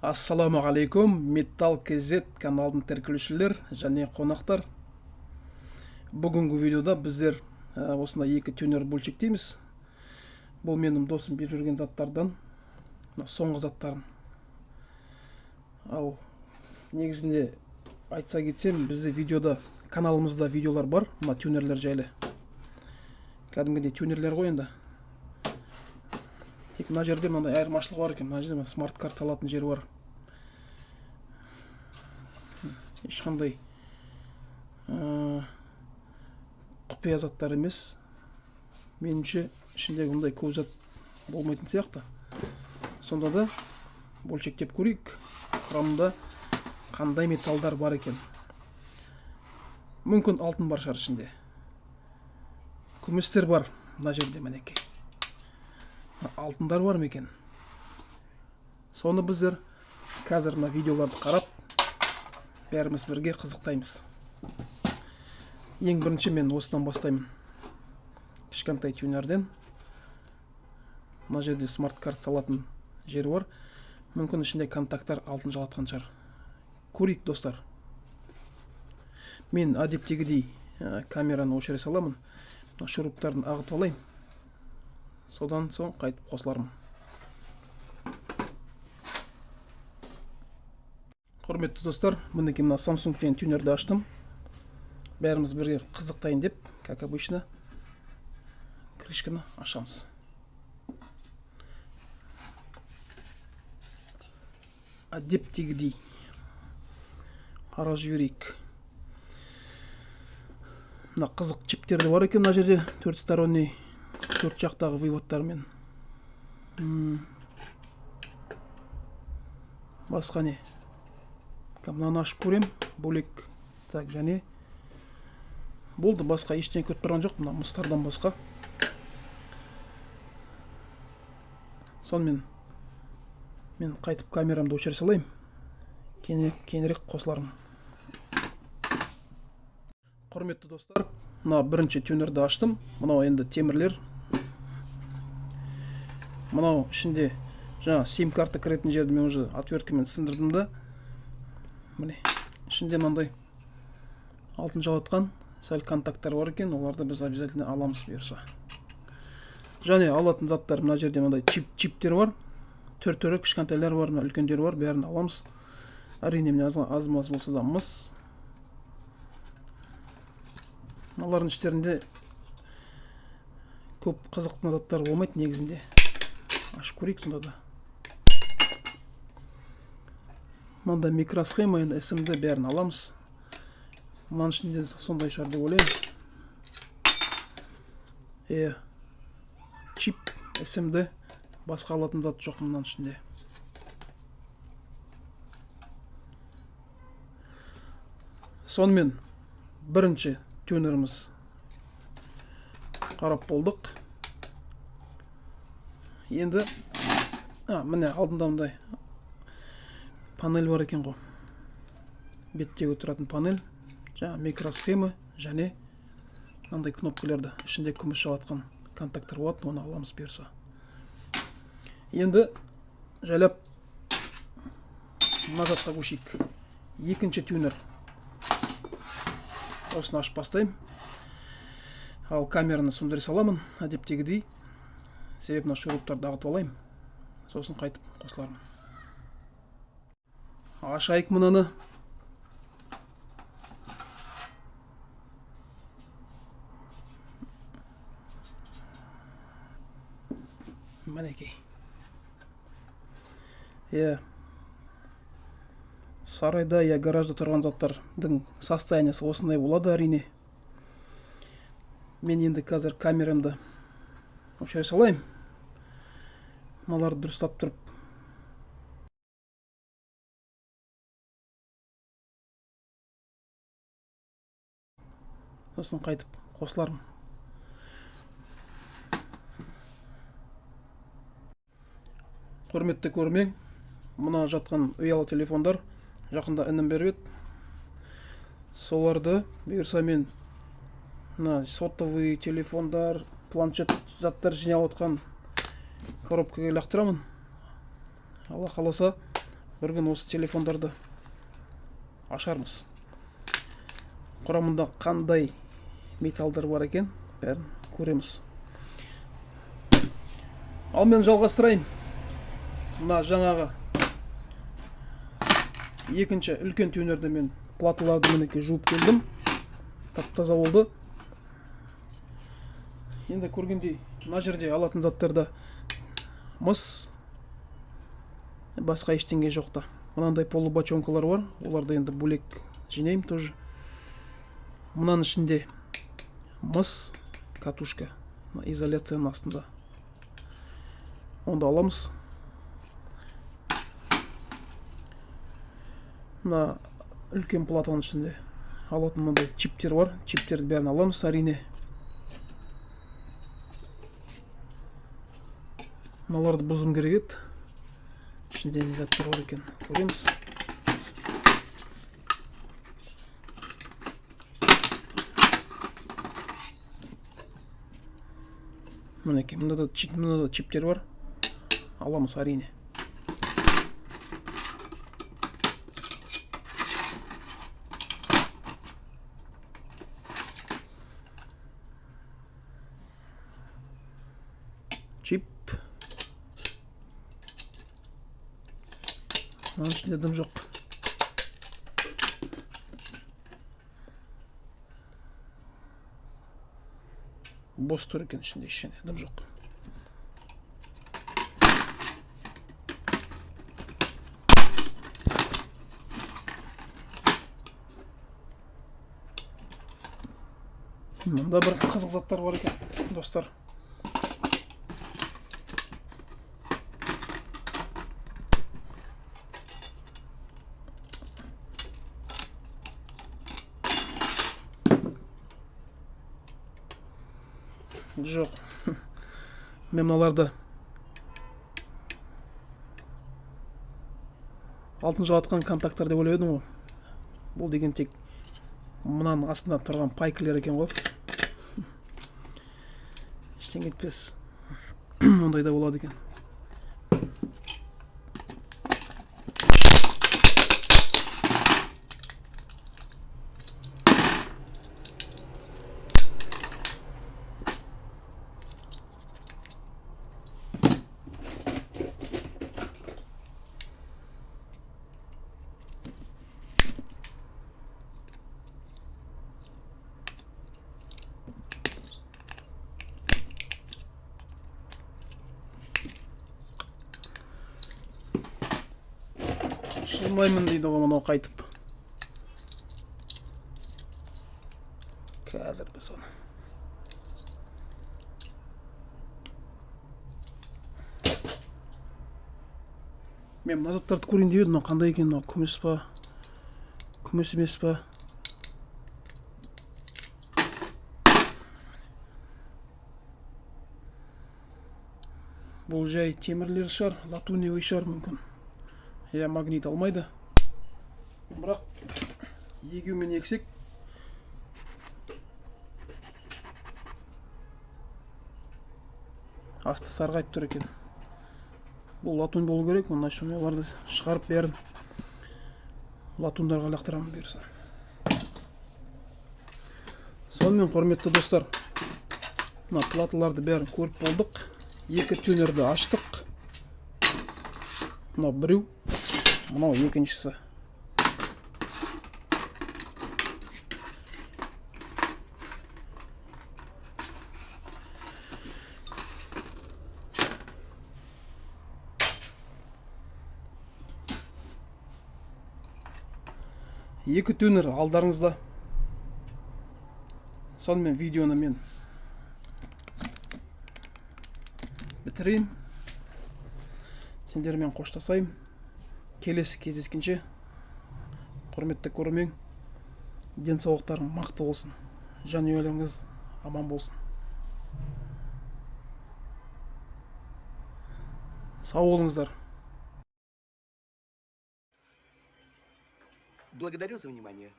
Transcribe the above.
Ассалаумағалейкум, Металл KZ каналының тіркелушілер және қонақтар. Бүгінгі видеода біздер осындай екі тюнер бөлшектейміз. Бұл менің досым беріп жүрген заттардан, соңғы заттарым. Ал негізінде айтса кетсем, бізде видеода, каналымызда видеолар бар, мына тюнерлер жайлы. Кәдімгідей тюнерлер ғой енді. Тек мына жерде мынандай айырмашылық бар екен. Мына жерде смарт карта алатын жері бар. Ешқандай құпия заттар емес. Меніңше ішіндегі мұндай көп зат болмайтын сияқты. Сонда да бөлшектеп көрейік. Құрамында қандай металдар бар екен. Мүмкін алтын бар шығар ішінде. Күмістер бар мына жерде мінекей. Алтындар бар ма екен? Соны біздер қазір мына видеоларды қарап бәріміз бірге қызықтаймыз. Ең бірінші мен осыдан бастаймын. Кішкентай тюнерден. Мына жерде смарт карт салатын жері бар. Мүмкін ішінде контакттар алтын жалатқан шығар. Көрейік, достар. Мен әдеттегідей камераны өшіре саламын. Мына шуруптарын ағытып алайын. Содан соң қайтып қосылармын. Құрметті достар, мінекей мына Samsung деген тюнерді аштым. Бәріміз бірге қызықтайын деп, как обычно, крышканы ашамыз. Әдеттегідей қарап жіберейік. Мына қызық чиптер де бар екен мына жерде, төрт сторонний, төрт жақтағы выводтармен. Басқа не? Мынаны ашып көрем, бөлек. Так, және болды, басқа ештеңе көріп тұрған жоқ, мына мыстардан басқа. Сонымен мен қайтып камерамды өшіре салайын. Кейінірек қосылармын. Құрметті достар, мына бірінші тюнерді аштым. Мынау енді темірлер. Мынау ішінде жаңа сим карта кіретін жерді мен уже отверткамен сындырдым да. Міне, ішінде мынандай алтын жалатқан сәл контакттар бар екен, оларды біз обязательно аламыз бұйырса. Және алатын заттар мына жерде мынандай чиптер бар. Түр-түрі кішкентайлар бар, мына үлкендері бар, бәрін аламыз. Әрине, міне аз-маз болса да мыс. Мыналардың іштерінде көп қызықты заттар болмайды негізінде. Ашып көрейік сонда да. Мында микросхема, енді SMD бәрін аламыз. Мынаның ішінде сондай шығар деп ойлаймын. Чип, SMD, басқа алатын зат жоқ мынаның ішінде. Сонымен бірінші тюнеріміз қарап болдық. Енді, міне алдында мындай панель бар екен ғой. Беттегі тұратын панель, жаңа микросхема және мынандай кнопкаларды, ішінде күміс жалатқан контакттар болады, оны аламыз бұйырса. Енді жайлап мына затқа көшейік. Екінші тюнер. Осыны ашып бастаймын. Ал камераны сөндіре саламын әдеттегідей. Себебі мына шуруптарды ағытып алайын. Сосын қайтып қосылармын. Ашайық мынаны. Мінекей. Сарайда я гаражда тұрған заттардың состояниесі осындай болады әрине. Мен енді қазір камерамды өшіре салайын. Мыналарды дұрыстап тұрып. Сосын қайтып қосылармын. Құрметті көрермен, мына жатқан ұялы телефондар жақында інім беріп еді. Соларды бұйырса мен мына сотовый телефондар, планшет заттар жиналып отқан коробкаға лақтырамын. Алла қаласа Бір күні осы телефондарды ашармыз. Құрамында қандай металдар бар екен, бәрін көреміз. Ал мен жалғастырайын. Мына жаңағы екінші үлкен тюнерді мен платаларды мінекей жуып келдім. Тап-таза болды. Енді көргендей, мына жерде алатын заттарда мыс, басқа ештеңе жоқ та. Мынандай полубочонкалар бар, оларды енді бөлек жинаймын тоже. Мынаның ішінде мыс, катушка, мына изоляцияның астында. Онды аламыз. Мына үлкен платаның ішінде алатын мынандай чиптер бар. Чиптерді бәрін аламыз әрине. Мыналарды бұзғым керек еді. Ішінде не заттар бар екен, көреміз. Мінекей, мында да чиптер бар. Аламыз әрине. Чип. Мынаның ішінде дым жоқ. Бос тұр екен ішінде, ішінде дым жоқ. Мында бір қызық заттар бар екен, достар. Жоқ. Мен мыналарды алтын жалатқан контакттар деп ойлап едім ғой. Бұл деген тек мынаның астында тұрған пайкілер екен ғой. Ештеңе етпес. Ондай да болады екен. Шырмаймын дейді ғой мынау қайтып. Қазір біз оны. Мен мына заттарды көрейін деп едім, мынау қандай екен, мынау күміс па? Күміс емес па? Бұл жай темірлер шығар, латуневый шығар мүмкін. Я магнит алмайды. Бірақ егеумен ексек асты сарғайып тұр екен. Бұл латунь болу керек. Мына шумеларды шығарып бәрін латундарға лақтырамын бұйырса. Сонымен, құрметті достар, мына платаларды бәрін көріп болдық. Екі тюнерді аштық. Мынау біреу, мынау екіншісі. Екі тюнер алдарыңызда. Сонымен видеоны мен бітірейін. Сендермен қоштасайын. Келесі кездескенше, құрметті көрермен, денсаулықтарың мықты болсын, жанұяларыңыз аман болсын. Сау болыңыздар. Благодарю за внимание.